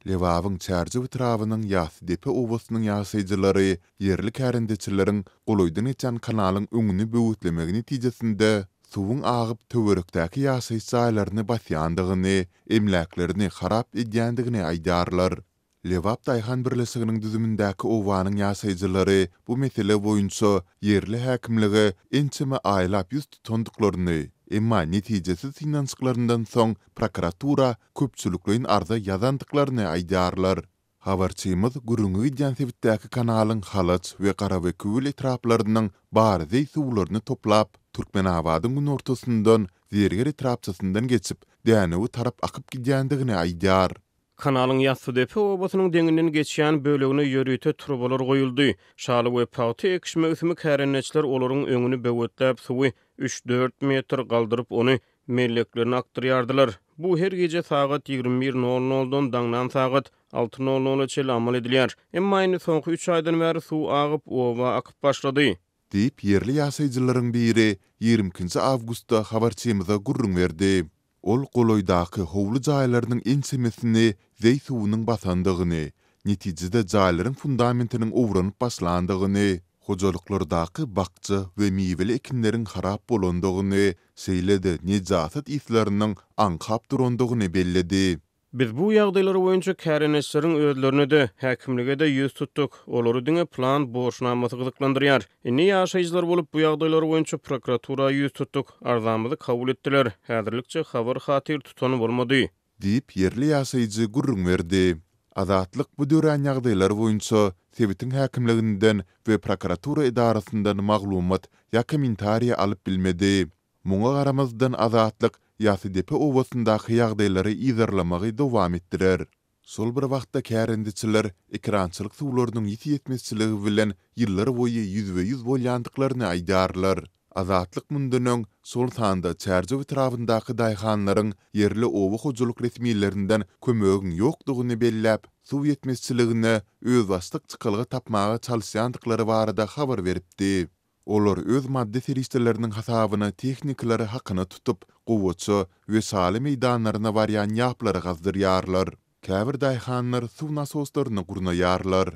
Lebabyň Çärjew etrabynyň Ýassydepe obasynyň ýaşaýjylary ýerli kärendeçileriň golaýdan geçýän kanalyň öňüni böwetlemegi netijesinde, suwuň agyp, töwerekdäki ýaşaýyş jaýlaryny basýandygyny, emläklerini harap edýändigini aýdýarlar. Lebap daýhan birleşiginiň düzümindäki obanyň ýaşaýjylary bu mesele boýunça ýerli häkimlige ençeme aýlap ýüz tutandyklaryny, emma netijesiz synanyşyklaryndan soň prokuratura köpçülikleýin arza ýazandyklaryny aýdýarlar. Habarçymyz gürrüňi gidýän sebitdäki kanalyň Halaç we Garabekewül etraplarynyň bar zeý suwlaryny toplap, Türkmenabadyň günortasyndan, Zerger etrapçasyndan geçip, Dänewe tarap akyp gidýändigini aýdýar. Kanalyň Ýassydepe obasynyň deňinden geçýän bölegine ýörite turbalar goýuldy. Şaly we pagta ekiş möwsümi kärendeçiler olaryň öňüni böwetläp, suwy üç-dört metr galdyryp, ony melleklerine akdyrýardylar. Bu her gije sagat 21 nol noldan daňdan sagat alty nol nola çenli amal edilýär. Emma indi soňky üç aýdan bäri suw agyp, oba akyp başlady. Diýip, ýerli ýaşaýjylaryň biri 22 nji awgustda habarçymyza gürrüň berdi. Ol golaýdaky howly jaýlarynyň ençemesini zeý suwunyň basandygyny, netijede jaýlaryň fundamentiniň owranyp başlandygyny, hojalyklardaky bakja we miweli ekinleriň harap bolandygyny, şeýle-de nejasat yslarynyň aňkap durandygyny belledi. Biz bu ýagdaýlar boýunça kärendeçileriň özlerine-de, häkimlige-de ýüz tutduk. Olary diňe plan borçnamasy gyzyklandyrýar. Indi ýaşaýjylar bolup bu ýagdaýlar boýunça prokuratura ýüz tutduk. Arzamyzy kabul etdiler. Häzirlikçe habar-hatyr tutan bolmady. Diýip, ýerli ýaşaýjy gürrüň berdi. Azatlyk bu dörän ýagdaýlar boýunça sebitiň häkimliginden we prokuratura edarasyndan maglumat ýa kommentariýa alyp bilmedi. Muňa garamazdan Azatlyk Ýasydepe obasyndaky ýagdaýlary yzarlamagy dowam etdirer. Şol bir wagtda kärendeçiler ekerançylyk suwlarynyň ýiti ýetmezçiligi bilen ýyllarboýy ýüzbe-ýüz bolýandyklaryny aýdýarlar. Azatlyk mundan öň, şol sanda Çärjew etrabyndaky daýhanlaryň ýerli oba hojalyk resmilerinden kömegiň ýokdugyny belläp, suw ýetmezçiligine özbaşdak çykalga tapmaga çalyşýandyklary barada habar beripdi. Olar öz maddy serişdeleriniň hasabyna tehnikalary hakyna tutup, gowaça we şaly meýdanlaryna barýan ýaplary gazdyrýarlar. Käbir daýhanlar suw nasoslaryny gurnaýarlar.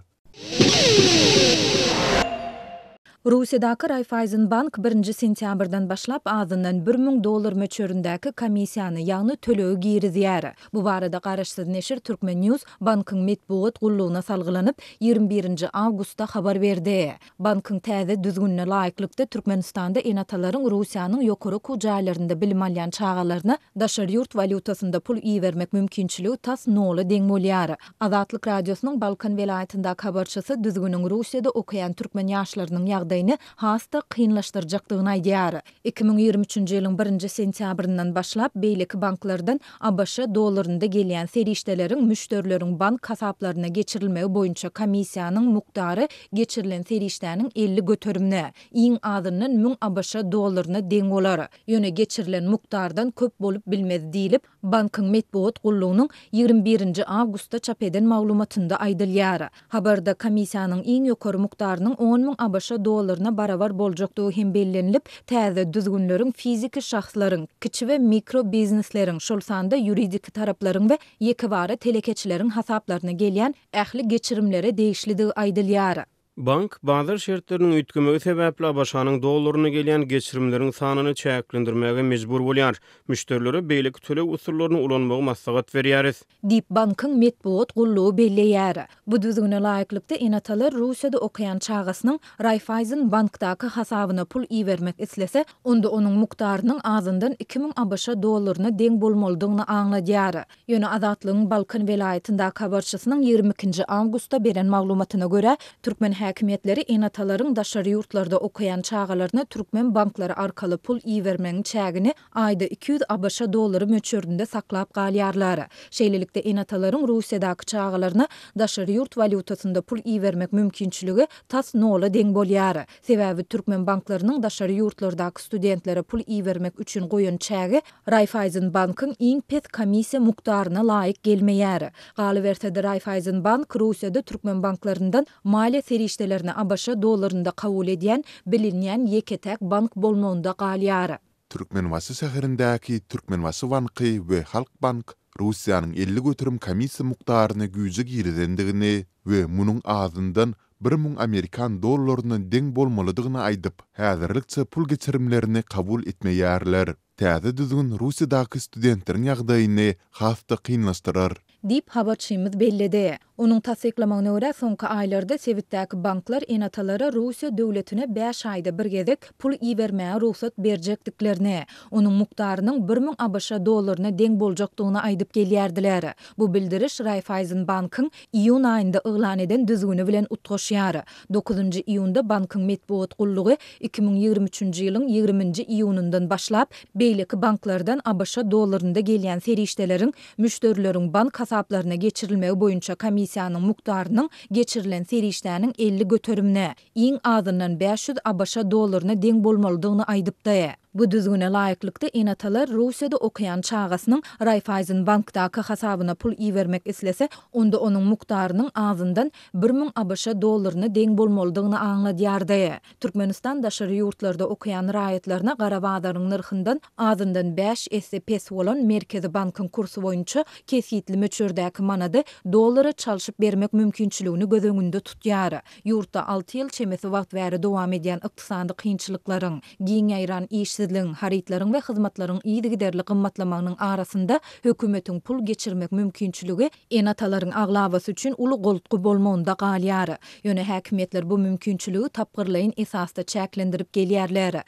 Russiýadaky Raiffeisenbank birinji sentýabrdan başlap azyndan 1000 dollar möçberindäki komissiýany, ýagny tölegi girizýär. Bu barada garaşsyz neşir Turkmen. News bankyň metbugat gullugyna salgylanyp, 21 nji awgustda habar berdi. Bankyň täze düzgünine laýyklykda, Türkmenistanda ene-atalaryň Russiýanyň ýokary okuw jaýlarynda bilim alýan çagalaryna daşary ýurt walýutasynda pul ibermek mümkinçiligi tas nola deň bolýar. Azatlyk Radiosynyň Balkan welaýatyndaky habarçysy düzgüniň Russiýada okaýan türkmen ýaşlarynyň ýagdaýyny has-da kynlaşdyrjakdygyny aýdýar. 2023-nji ýylyň birinji sentýabryndan başlap, beýleki banklardan ABŞ dollarynda gelýän serişdeleriň müşderileriň bank hasaplaryna geçirilmegi boýunça komissiýanyň mukdary geçirilen serişdäniň 50 göterimine, iň azyndan 1000 ABŞ dollaryna deň bolar. Ýöne geçirilen mukdardan köp bolup bilmez diýlip, Bankyň metbugat gullugynyň 21 nji awgustda çap eden maglumatynda aýdylýar. Habarda komissiýanyň iň ýokary mukdarynyň 10,000 ABŞ dollaryna barabar boljakdygy hem bellenilip, täze düzgünleriň fiziki şahslaryň, kiçi we mikro biznesleriň, şol sanda ýuridik taraplaryň we ýekebara telekeçileriň hasaplaryna gelýän ähli geçirimlere degişlidigi aýdylýar. Bank, bazar şertleriniň üýtgemegi sebäpli ABŞ-nyň dollarynda gelýän geçirimleriň sanyny çäklendirmäge mejbur bolýar. Müşderilere beýleki töleg usullaryny ulanmagy maslahat berýäris. Diýip, bankyň metbugat gullugy belleýär. Bu düzgüne laýyklykda, ene-atalar Russiýada okaýan çagasynyň Raiffeisen bankdaky hasabyna pul ibermek islese, onda onuň mukdarynyň azyndan 2000 ABŞ dollaryna deň bolmalydygyny aňladýar. Ýöne Azatlygyň Balkan welaýatyndaky habarçysynyň 22 nji awgustda beren maglumatyna görä, türkmen häkimiýetleri ene-atalaryň daşary ýurtlarda okaýan çagalaryna türkmen banklary arkaly pul ibermegiň çägini aýda 200 ABŞ dollary möçberinde saklap galýarlar. Şeýlelikde, ene-atalaryň Russiýadaky çagalaryna daşary ýurt walýutasynda pul ibermek mümkinçiligi tas nola deň bolýar. Sebäbi türkmen banklarynyň daşary ýurtlardaky studentlere pul ibermek üçin goýan çägi Raiffeisen bankyň iň pes komissiýa mukdaryna laýyk gelmeýär. Galyberse-de, Raiffeisen bank Russiýada türkmen banklaryndan maliýe serişdelerini ABŞ dollarynda kabul edýän bilinýän ýeke-täk bank bolmagynda galýar. Türkmenbaşy şäherindäki Türkmenbaşy banky we Halkbank. Russiýanyň 50% komissiýa mukdaryny güýje girizendigini we munuň azyndan 1000 amerikan dollaryna deň bolmalydygyny aýdyp, häzirlikçe pul geçirimlerini kabul etmeýärler. Täze düzgün Russiýadaky studentleriň ýagdaýyny has-da kynlaşdyrar. Diýip, habarçymyz belledi. Onuň tassyklamagyna görä, soňky aýlarda sebitdäki banklar ene-atalara Russiýa döwletine bäş aýda bir gezek pul ibermäge rugsat berjekdiklerini, onuň mukdarynyň 1000 abş dollaryna deň boljakdygyny aýdyp gelýärdiler. Bu bildiriş Raiffeisenbankyň iýun aýynda yglan eden düzgüni bilen utgaşýar. Dokuzynjy iýunda bankyň metbugat gullugy 2023-nji ýylyň ýigriminji iýunyndan başlap, beýleki banklardan abş dollarynda gelýän serişdeleriň müşderileriň bank hasaplaryna geçirilmegi boýunça komissiýanyň mukdarynyň geçirilen serişdäniň 50 göterimine, iň azyndan 500 abş dollaryna deň bolmalydygyny aýdypdy. Bu düzgüne laýyklykda, ene-atalar Russiýada okaýan çagasynyň Raiffeisenbankdaky hasabyna pul ibermek islese, onda onuň mukdarynyň azyndan 1000 abş dollaryna deň bolmalydygyny aňladýardy. Türkmenistan daşary ýurtlarda okaýan raýatlaryna gara bazaryň nyrhyndan azyndan bäş esse pes bolan Merkezi bankyň kursy boýunça kesgitli möçberdäki manady dollara çalşyp bermek mümkinçiligini göz öňünde tutýar. Ýurtda alty ýyl çemesi wagt bäri dowam edýän ykdysady kynçylyklaryň, giň ýaýran işsizligiň, harytlaryň we hyzmatlaryň yzygiderli gymmatlamagynyň arasynda hökümetiň pul geçirmek mümkinçiligi ene-atalaryň aglabasy üçin uly goltgy bolmagynda galýar. Ýöne häkimiýetler bu mümkinçiligi tapgyrlaýyn esasda çäklendirip gelýärler.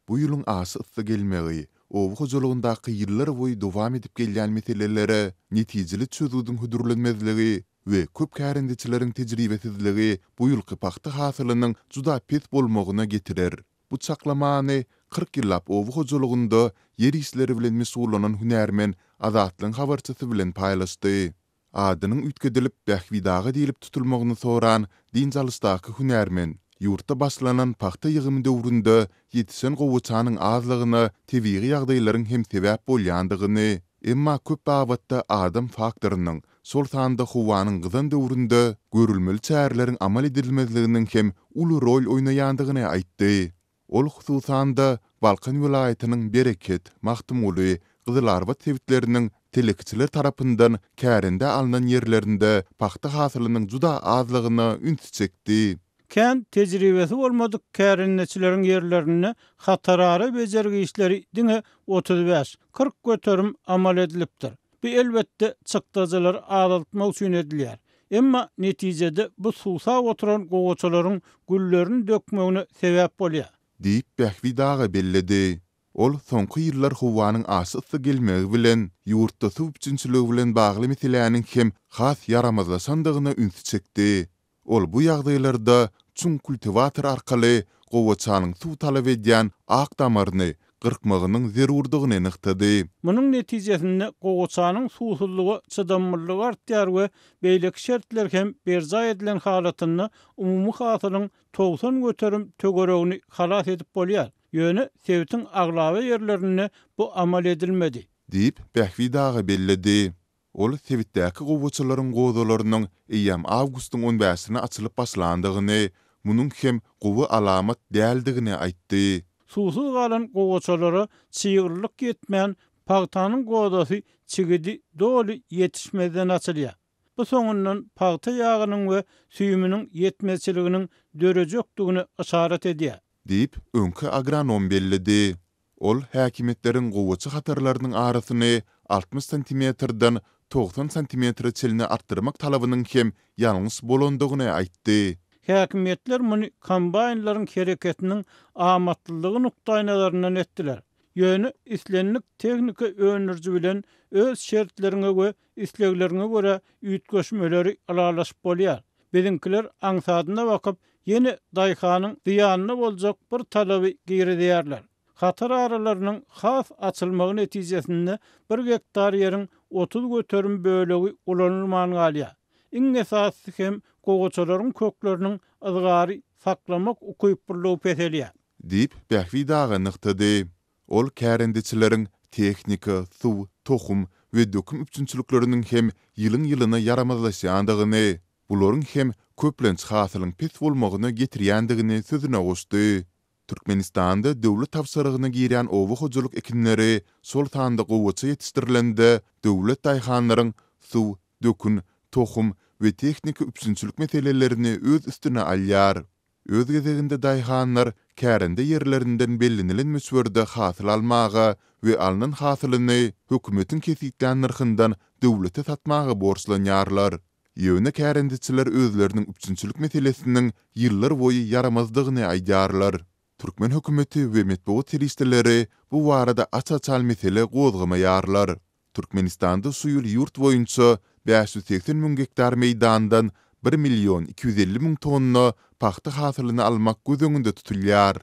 Bu ýylyň aşa yssy gelmegi, oba hojalygyndaky ýyllarboýy dowam edip gelýän meselelere netijeli çözgüdiň hödürlenmezligi we köp kärendeçileriň tejribesizligi bu ýylky pagta hasylynyň juda pes bolmagyna getirer. Bu çaklamany 40 ýyllap oba hojalygynda ýer işleri bilen meşgullanan hünärmen Azatlygyň habarçysy bilen paýlaşdy. Adynyň üýtgedilip, Bähbit aga diýlip tutulmagyny soran dynç alyşdaky hünärmen, ýurtda başlanan pagta ýygymy döwründe ýetişen gowaçanyň azlygyna tebigy ýagdaýlaryň hem sebäp bolýandygyny, emma köp babatda adam faktorynyň, şol sanda howanyň gyzan döwründe görülmeli çäreleriň amal edilmezliginiň hem uly rol oýnaýandygyny aýtdy. Ol, hususan-da, Balkan welaýatynyň Bereket, Magtymguly, Gyzylarbat sebitleriniň telekeçiler tarapyndan kärendä alnan ýerlerinde pagta hasylynyň juda azlygyna ünsi çekdi. Kän tejribesi bolmadyk kärendeçileriň ýerlerinde hatarara bejergi işleri diňe 35, 40% amal edilipdir. Bu elbetde çykdajylary azaltmak üçin edilýär. Emma netijede bu suwsap oturan gowaçalaryň güllerini dökmegine sebäp bolýar. Diýip, Bähbit aga belledi. Ol soňky ýyllar howanyň aşa yssy gelmegi bilen, ýurtda suw üpjünçiligi bilen bagly meseläniň hem has ýaramazlaşandygyna ünsi çekdi. Ol bu ýagdaýlarda çuň kultiwator arkaly gowaçanyň suw talap edýän ak damaryny gyrkmagynyň zerurdygyny nygtady. Munuň netijesinde gowaçanyň suwsuzlyga çydamlylygy artýar we beýleki şertler hem berjaý edilen halatynda umumy hasylyň 90% töweregini halas edip bolýar. Ýöne sebitiň aglaba ýerlerinde bu amal edilmedi. Diýip, Bähbit aga belledi. Ol sebitdäki gowaçalaryň gozalarynyň eýýäm awgustyň on bäşine açylyp başlandygyny, munuň hem gowy alamat däldigini aýtdy. Suwsuz galan gowaçalara çyglylyk ýetmän, pagtanyň gozasy çigidi doly ýetişmezden açylýar. Bu soňundan pagta ýagynyň we süýüminiň ýetmezçiliginiň dörejekdigine yşarat edýär. Diýip, öňki agronom belledi. Ol häkimiýetleriň gowaça hatarlarynyň arasyny 60 santimetrden 90 santimetre çenli artdyrmak talabynyň hem ýalňyş bolandygyny aýtdy. Häkimiýetler muny kombaýnlaryň hereketiniň amatlylygy nukdaýnazaryndan etdiler. Ýöne islendik tehnika öndüriji bilen öz şertleriňe we islegleriňe görä üýtgeşmeleri ylalaşyp bolýar. Biziňkiler aňsadyna bakyp, ýene daýhanyň zyýanyna boljak bir talaby girizýärler. Hatar aralarynyň has açylmagy netijesinde bir gektar ýeriň 30% bölegi ulanylman galýar. Iň esasysy hem gowaçalaryň kökleriniň yzgary saklamak ukyplylygy peselýär. Diýip, Bähbit aga nygtady. Ol kärendeçileriň tehnika, suw, tohum we dökün üpjünçilikleriniň hem ýylyň-ýylynaýaramazlaşýandygyny, bularyň hem köplenç hasylyň pes bolmagyna getirýändigini sözüne goşdy. Türkmenistanda döwlet tabşyrygyna girýän oba hojalyk ekinleri, şol sanda gowaça ýetişdirilende, döwlet daýhanlaryň suw, dökün, tohum we tehniki üpjünçilik meselelerini öz üstüne alýar. Öz gezeginde daýhanlar kärende ýerlerinden bellenilen möçberde hasyl almaga we alnan hasylyny hökümetiň kesgitlän nyrhyndan döwlete satmaga borçlanýarlar. Ýöne kärendeçiler özleriniň üpjünçilik meselesiniň ýyllar boýy ýaramazdygyny aýdýarlar. Türkmen hökümeti we metbugat serişdeleri bu barada aç-açan mesele gozgamaýarlar. Türkmenistanda şu ýyl ýurt boýunça 580 müň gektar meýdandan bir million 250 müň tonna pagta hasylyny almak göz öňünde tutulýar.